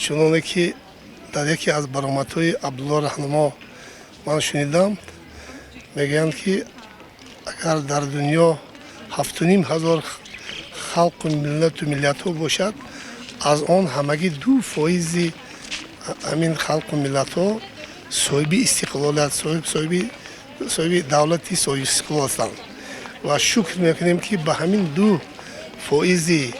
Чуноне ки дар яке аз баромадҳои Абдулло Раҳнамо ман шунидам, мегӯянд, ки агар дар дунё 7500 халқу миллату миллатҳо бошад, аз он ҳамагӣ 2 фоизи ҳамин халқу миллатҳо соҳиби истиқлолият, соҳиби давлати соҳиби истиқлол ҳастанд. Ва шукр мекунем, ки ба ҳамин 2 фоизи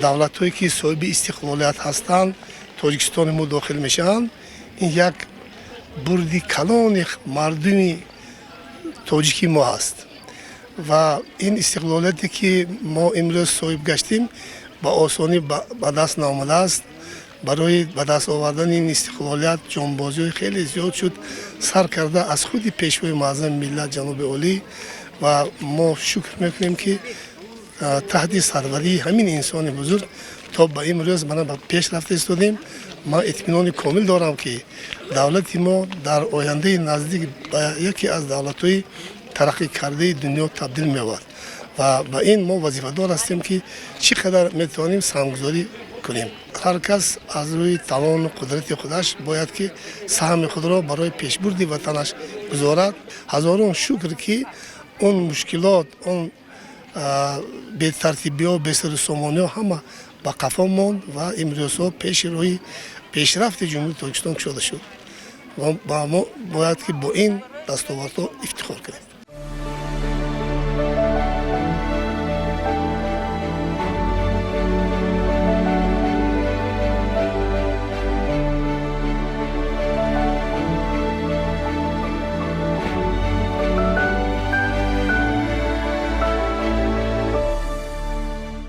давлатҳое, ки соҳиби истиқлолият ҳастанд, Тоҷикистони мо дохил мешаванд. Ин як бурди калони мардуми тоҷики мо ҳаст. Ва ин истиқлолияте, ки мо имрӯз соҳиб гаштем, ба осонӣ ба даст наомадааст. Барои ба даст овардани ин истиқлолият ҷонбозиҳои хеле зиёд шуд, сар карда аз худи Пешвои муаззами миллат, ҷаноби олӣ. Ва мо шукр мекунем, ки таҳти сарварии ҳамин инсони бузург то ба имрӯз мана ба пеш рафта истодем. Ман итминони комил дорам, ки давлати мо дар ояндаи наздик ба яке аз давлатҳои тараққикардаи дунё табдил меёбад ва ба ин мо вазифадор ҳастем, ки чӣ қадар метавонем саҳмгузорӣ кунем. Ҳар кас аз рӯи тавону қудрати худаш бояд, ки саҳми худро барои пешбурди ватанаш гузорад. Ҳазорон шукр, ки он мушкилот, он бетартибиҳо, бесарусомониҳо ҳама ба қафо монд ва имрӯзҳо пеши роҳи пешрафти Ҷумҳурии Тоҷикистон кушода шуд ва мо бояд, ки бо ин дастовардҳо ифтихор кунем.